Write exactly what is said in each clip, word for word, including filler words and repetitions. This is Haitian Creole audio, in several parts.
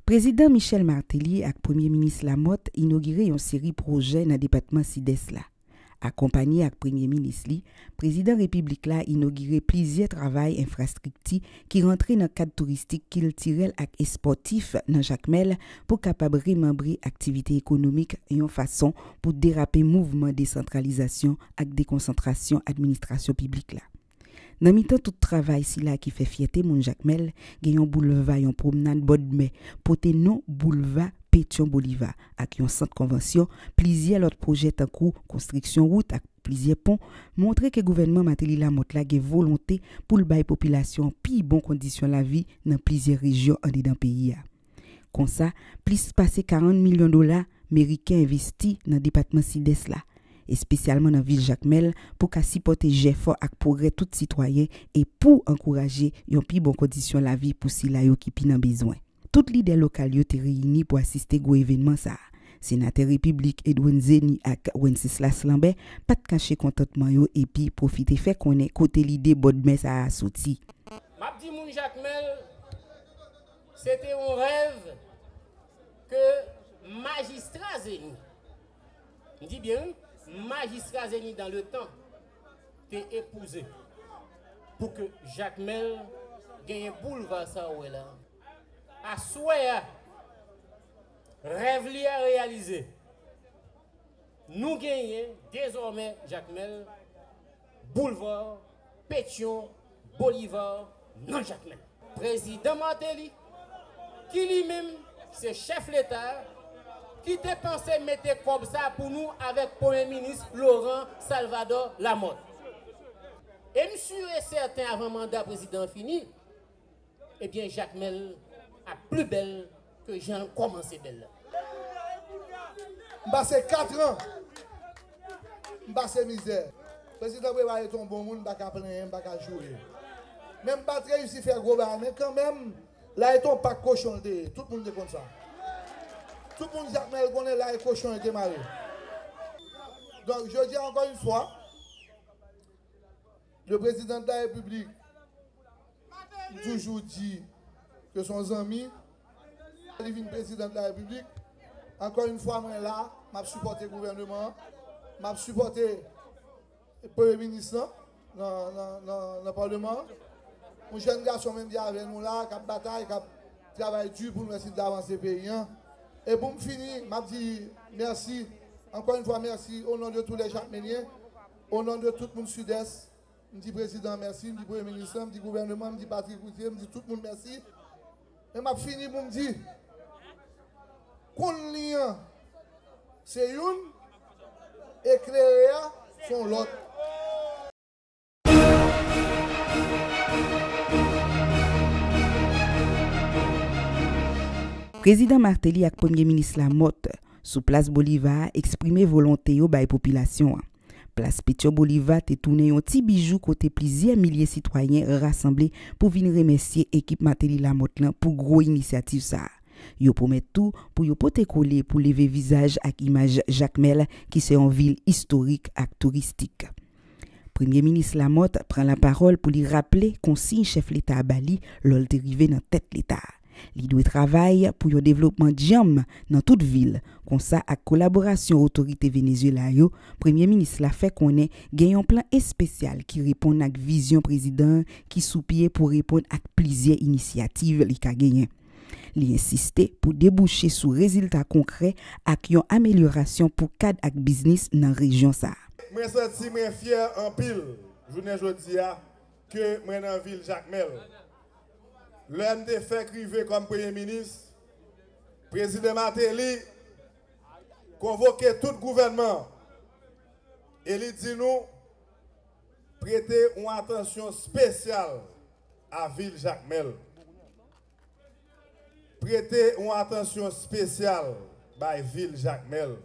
Prezidan Michel Martelly ak Premye Minis Lamothe inogire yon seri pwojè nan depatman Sidès la. Akonpanye ak Premye Minis li, Prezidan Repiblik la inogire plizyè travay enfrastrikti ki rantre nan kad touristik, kiltirèl ak espòtif nan Jakmèl pou kapab remanbre aktivite ekonomik yon fason pou derape mouvman desantralizasyon ak dekonsantrasyon administrasyon piblik la. Nan mitan tout travay sila ki fè fyète moun Jakmèl, gen yon boulva, yon pwomnad bòdmè, pote non Boulva Petyon Boliva, ak yon sant konvansyon, plizyè lòt pwojè tankou konstriksyon wout ak plizyè pon, montre ke gouvènman Martelly Lamothe la gen volonte pou l bay popilasyon an pi bon kondisyon lavi nan plizyè rejyon anndedan peyi a. Konsa, plis pase karant milyon dola meriken envesti nan depatman Sidès la, espesyalman nan vil Jakmèl, pou ka sipòte jèfò ak pwogrè tout sitwayen e pou ankouraje yon pi bon kondisyon lavi pou sila yo ki pi nan bezwen. Tout lidè lokal yo te reyini pou asiste gwo evènman sa a. Senatè Repiblik Edwin Zeny ak Wenceslas Lambert pa t kache kontantman yo epi pwofite fè konnen kote lide bòdmè sa a soti. M ap di moun Jakmèl, se te yon rèv ke majistra Zeny, m di byen wi, majistra Zeny dans le temps te epouze pou ke Jakmèl genyen boulva sa ou wè la. Aswè a, rèv li a reyalize. Nou genyen dezòmè Jakmèl, boulva Petyon Boliva nan Jakmèl. Prezidan Martelly, ki li menm se chèf Leta, ki te panse mete kòb sa pou nou avèk Premye Minis Laurent Salvador Lamothe. E m si e sèten avan manda prezidan an fini, ebyen, Jakmèl ap pli bèl ke jan l kòmanse bèl la. M pase kat an, m pase mizè. Prezidan Préval te yon bon moun, m pa ka plenyen, m pa ka joure. Men m pa t reyisi fè gwo bagay, men kanmenm, la e t on pak kochon l te ye. Tout moun te konn sa. Tout moun Jakmèl konnen la e kochon yo te mare. Donk, jodi a, encore une fois, le président de la République, m toujou di ke se yon zanmi, li vin prezidan de la Repiblik. Encore une fois, mwen la, m ap sipòte gouvèneman an, m ap sipòte premye minis lan nan, nan, nan, nan palman an. Yon jèn gason menm jan avè nou la, k ap batay, k ap travay di pou nou wè si n ta avanse peyi an. E pou m fini, m ap di mèsi, encore une fois, mèsi au nom de tous les Jakmelyens, au nom de tout moun Sidès. M di prezidan mèsi, m di premye minis lan, m di gouvèneman, m di Patrick Couturier, m di tout moun mèsi. Men m ap fini pou m di, konn li an se youn, eklere a se yon lòt. Prezidan Martelly ak Premye Minis Lamothe sou plas Boliva a eksprime volonte yo bay popilasyon an. Plas Petyon Boliva te tounen yon ti bijou kote plizyè milye sitwayen rasanble pou vin remèsye ekip Martelly Lamothe lan pou gwo inisyativ sa a. Yo pwomèt tou pou yo pote kole pou leve vizaj ak imaj Jakmèl, ki se yon vil istorik ak touristik. Premye Minis Lamothe pran lapawòl pou li raple konsiy chèf Leta a ba li lò l te rive nan tèt Leta a. Li dwe travay pou yon devlopman djanm nan tout vil. Konsa, ak kolaborasyon otorite Venezuela yo, Premye Minis la fè konnen gen yon plan espesyal ki reponn ak vizyon prezidan an ki sou pye pou reponn ak plizyè inisyativ li ka genyen. Li ensiste pou debouche sou rezilta konkrè ak yon amelyorasyon pou kad ak biznis nan rejyon sa a. Mwen santi mwen fyè anpil jounen jodi a ke mwen nan vil Jakmèl. Lè m te fèk rive kòm premye minis, prezidan Martelly konvoke tout gouvènman an e li di nou prete yon atansyon espesyal a vil Jakmèl. Prete yon atansyon espesyal bay vil Jakmèl.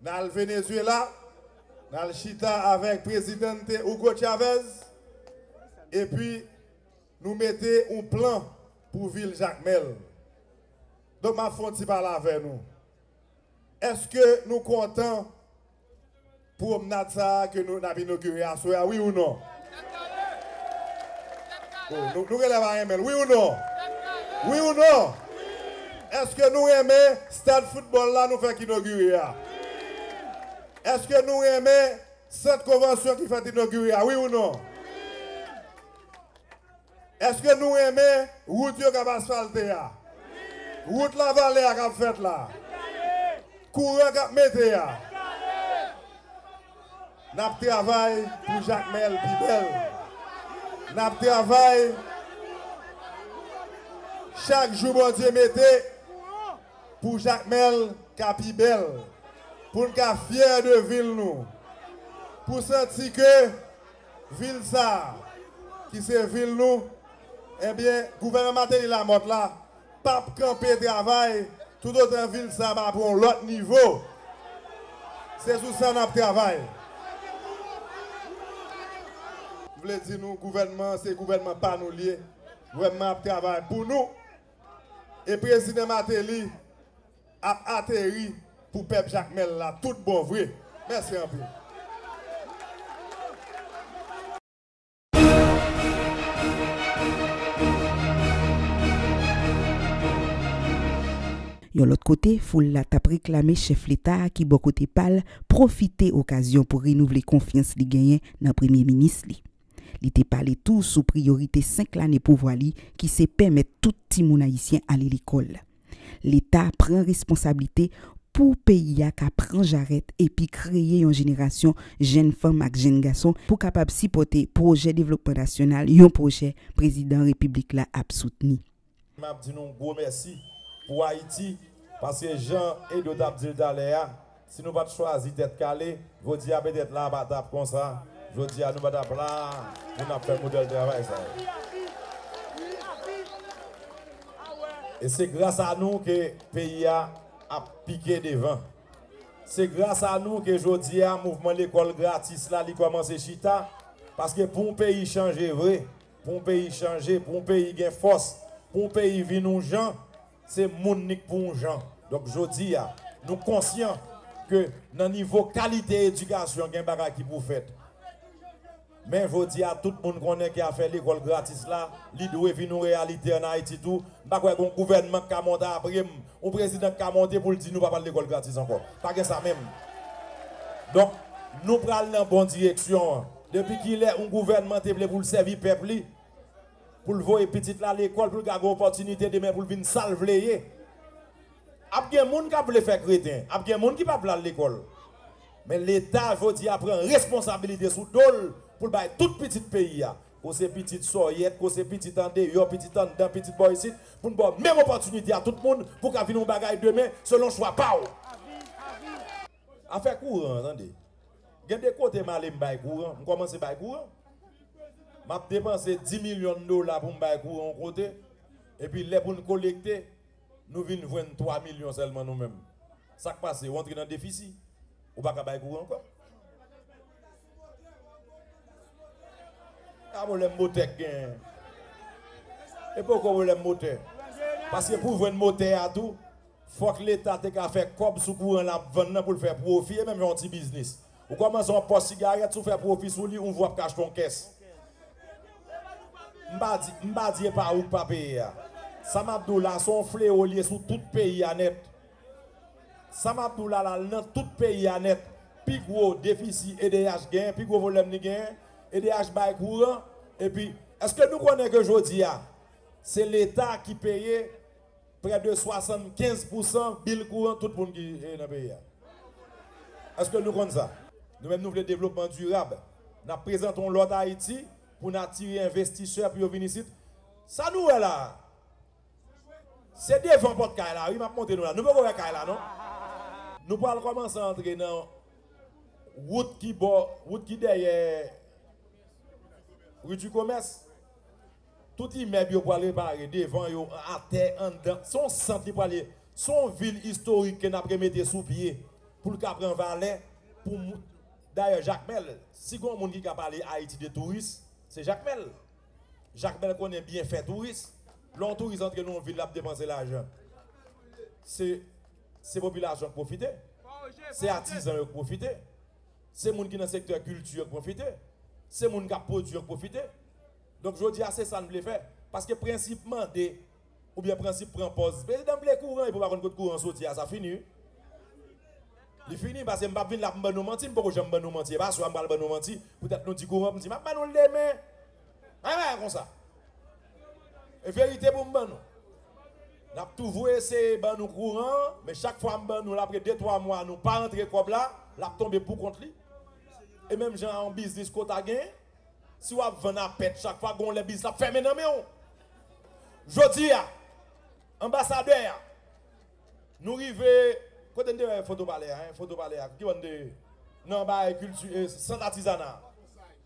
N al Venezuela, n al chita avèk Prezidente Hugo Chavez, epi nou mete yon plan pou vil Jakmèl. Donk, m ap fè yon ti pale avè nou. Èske nou kontan pwomnad sa a ke nou, n ap inogire aswè a, wi ou non? Oh, nou, nou genlè pa renmen l, wi ou non? Wi ou non? Èske nou renmen stad foutbòl la nou fèk inogire a? Èske nou renmen sant konvansyon ki fèk inogire a, wi ou non? Èske nou renmen wout yo k ap asfalte a? Wout Lavalè a k ap fèt la? Kouran k ap mete a? N ap travay pou Jakmèl pi bèl. N ap travay chak jou Bondye mete pou Jakmèl ka pi bèl, pou n ka fyè de vil nou, pou santi ke vil sa a, ki se vil nou, ebyen, gouvènman Martelly Lamothe la p ap kanpe travay toutotan vil sa a pa pran yon lòt nivo. Se sou sa n ap travay. M vle di nou, gouvènman an, se gouvènman pa nou l ye. Gouvènman an ap travay pou nou. E prezidan Martelly ap ateri pou pèp Jakmèl la tout bon vre. Mèsi anpil. Yon lòt kote, foul la t ap reklame chèf leta a ki bò kote pa l pwofite okazyon pou renouvle konfyans li genyen nan premye minis li. Li te pale tou sou priyorite senk lane pouvwa li ki se pèmèt tout timoun ayisyen ale lekòl. Leta pran responsablite pou peyi a ka pran jarèt epi kreye yon jenerasyon jèn fanm ak jèn gason pou kapab sipòte pwojè devlopman nasyonal, yon pwojè prezidan repiblik la ap soutni. M ap di nou gwo mèsi pou Ayiti, paske jan Edo t ap di l talè a, si nou pa t chwazi tèt kale, jodi a petèt la a pa t ap konsa, jodi a nou pa t ap la pou n ap fè modèl travay sa yo. E se gras a nou ke peyi a ap pike devan. Se gras a nou ke jodi a mouvman lekòl gratis la li kòmanse chita, paske pou yon peyi chanje vre, pou yon peyi chanje, pou yon peyi gen fòs, pou yon peyi vin yon jan, se moun li k pou yon jan. Donk jodi a, nou konsyan ke nan nivo kalite edikasyon gen bagay ki pou fèt. Men jodi a tout moun konnen ke afè lekòl gratis la, li dwe vin yon reyalite ann Ayiti tou. M pa kwè gen yon gouvènman k ka monte apre m, yon prezidan k ka monte pou l di nou pa pral lekòl gratis ankò. Pa gen sa menm. Donk, nou pral nan bon direksyon an. Depi kilè yon gouvènman te vle pou l sèvi pèp li, pou l voye pitit la lekòl, pou l ka gen opòtinite demen pou l vin sa l vle ye? Ap gen moun k ap vle fè kreten, ap gen moun ki p ap vle al lekòl. Men Leta jodi a pran responsabilite sou do l pou l bay tout pitit peyi a. Ko se pitit sòyèt, ko se pitit andeyò, pitit anndan, pitit bò isit, pou n ba w menm opòtinite a tout moun pou w ka vin yon bagay demen selon chwa pa w. Afè kouran an, tande. Gen de kote m ale m bay kouran, m kòmanse bay kouran. M ap depanse dis milyon dola pou m bay kouran yon kote, epi lè pou n kolekte, nou vin jwenn twa milyon sèlman nou menm. Sa k pase? Ou antre nan defisi. Ou pa ka bay kouran ankò. A pwoblèm motè k genyen. E poko pwoblèm motè. Paske pou jwenn motè a tou, fòk Leta te ka fè kòb sou kouran l ap vann nan pou l fè pwofi, e menm jan yon ti biznis. Ou kòmanse yon pòs sigarèt, si w fè pwofi sou li, yon jou w ap ka achte yon kès. M pa di, m pa di e pa ou k pa peye a. Sa m ap di w la, se yon flewo l ye sou tout peyi a nèt. Sa m ap di w la, l al nan tout peyi a nèt. Pi gwo defisi E D H genyen, pi gwo pwoblèm li genyen, E D H bay kouran, epi, èske nou konnen ke jodi a, se Leta ki peye prè de swasannkenz pousan bil kouran tout moun ki e, nan peyi a? Èske nou konn sa? Nou menm nou vle devlopman dirab. N ap prezante yon lòt Ayiti pou n atire envestisè pou yo vin isit. Sa nou wè la a, se devan pòt kay la wi m ap montre nou la. Nou poko wè kay la non. Nou pral kòmanse antre nan wout ki bò, wout ki dèyè Rue du Commerce. Tout imèb yo pral repare, devan yo, atè, anndan. Se yon sant li pral ye. Se yon vil istorik ke n ap remete sou pye pou l ka pran valè pou moun. Dayè, Jakmèl, si gen yon moun ki ka pale Ayiti de touris, se Jakmèl. Jakmèl konnen byen fè touris. Lè yon touris antre nan yon vil, l ap depanse lajan. Se, se popilasyon k pwofite. Se atizan yo k pwofite. Se moun ki nan sektè kilti yo k pwofite. Se moun k ap pwodui yo k pwofite. Donk, jodi a, se sa n vle fè. Paske prensip mande Oubyen prensip pran pòz. Prezidan vle kouran, epi w pa konn kot kouran soti a, sa fini, wi. Li fini, paske m p ap vin la pou m ban nou manti, m poko janm ban nou manti. E pa swa m pral ban nou manti, poutèt nou di kouran, m di, "M ap ban nou l demen." Ay, bagay konsa. E verite pou m ban nou. N ap toujou eseye ban nou kouran, men chak fwa m ban nou l, apre de, twa mwa, nou pa rantre kòb la, l ap tonbe pou kont li. E menm jan an biznis ke w ta gen, si w ap vann a pèt chak fwa, gon lè biznis la ap fèmen nan men w. Jodi a, anbasadè a, nou rive, kote n te wè foto palè a, en, foto palè a, ki bò n te ye? Nan bagay kilti, eh, sant atizana.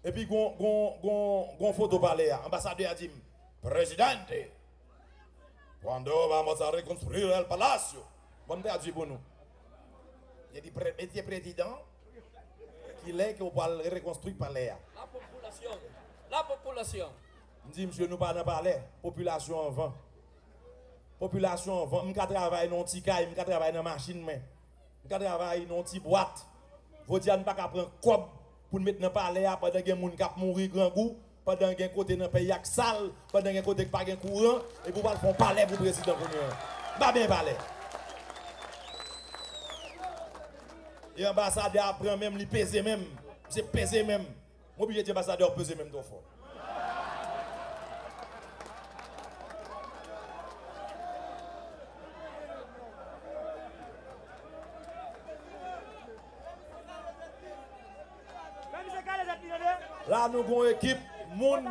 Epi gon, gon, gon, gon foto palè a. Anbasadè a di m, "Presidente, cuando vamos a reconstruir el palacio?" Bon, m tradui pou nou. Li di, "Pre-, Mesye Prezidan, kilè ke w pral rekonstwi palè a?" La population. La population. M di, "Misye, nou pa nan palè. Popilasyon anvan. Popilasyon anvan. M ka travay nan yon ti kay, m ka travay nan machin mwen. M ka travay nan yon ti bwat. Jodi a, n pa ka pran kòb pou n met nan palè a pandan gen moun k ap mouri grangou, pandan gen kote nan peyi a k sal, pandan gen kote k pa gen kouran, epi w pral fè yon palè pou prezidan kounye a. M pa benyen palè." E anbasadè a pran men m, li peze men m. Misye peze men m. M oblije di anbasadè a peze men m twò fò. La nou gon ekip moun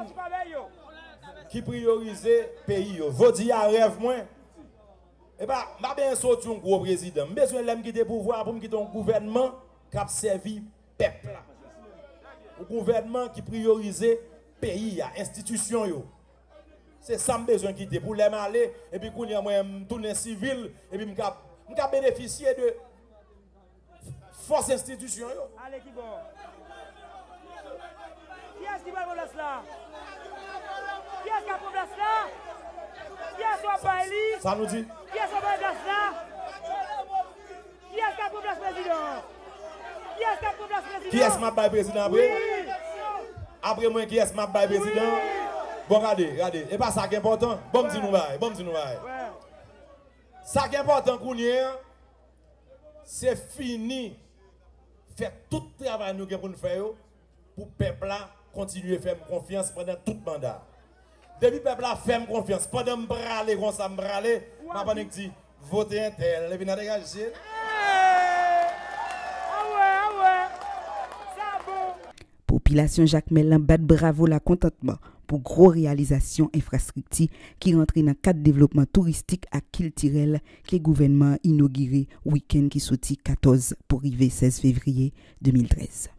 ki priyorize peyi yo. Jodi a rèv mwen, e pa, m pa bezwen soti yon gwo prezidan. M bezwen lè m kite pouvwa a pou m kite yon gouvènman k ap sèvi pèp la. Yon gouvènman ki priyorize peyi a, enstitisyon yo. Se sa m bezwen kite. Pou lè m ale, epi kounye a mwen, m tounen sivil, epi m ka, m ka benefisye de fòs enstitisyon yo. Ale ki bò? Kiyès ki pral pran plas la? Kiyès k ap pran plas la? Kiyès w ap bay li? Sa nou di? Kiyès w ap bay plas la? Kiyès k ap pran plas prezidan an? Kiyès k ap pran plas prezidan? Kiyès m ap bay prezidan apre? Wi. Apre mwen, kiyès m ap bay prezidan? Wi. Bon, gade, gade. E pa sa k enpòtan. Bon, m di nou bagay. Bon, m di nou bagay. Wè. Sa k enpòtan kounye a, se fini fè tout travay nou gen pou n fè yo, pou pèp la kontinye fè m konfyans pandan tout manda. Depi pèp la fè m konfyans, pandan m prale konsa, m prale, m ap annik di, "Vote entèl," epi n a degaje. Awe, awe, sa bon. Popilasyon Jakmèl lan bat bravo lakontantman pou gwo reyalizasyon enfrastrikti ki rantre nan kad devlopman touristik ak kiltirèl ke gouvènman an inogire wikenn ki soti katòz pou rive sèz fevriye de mil trèz.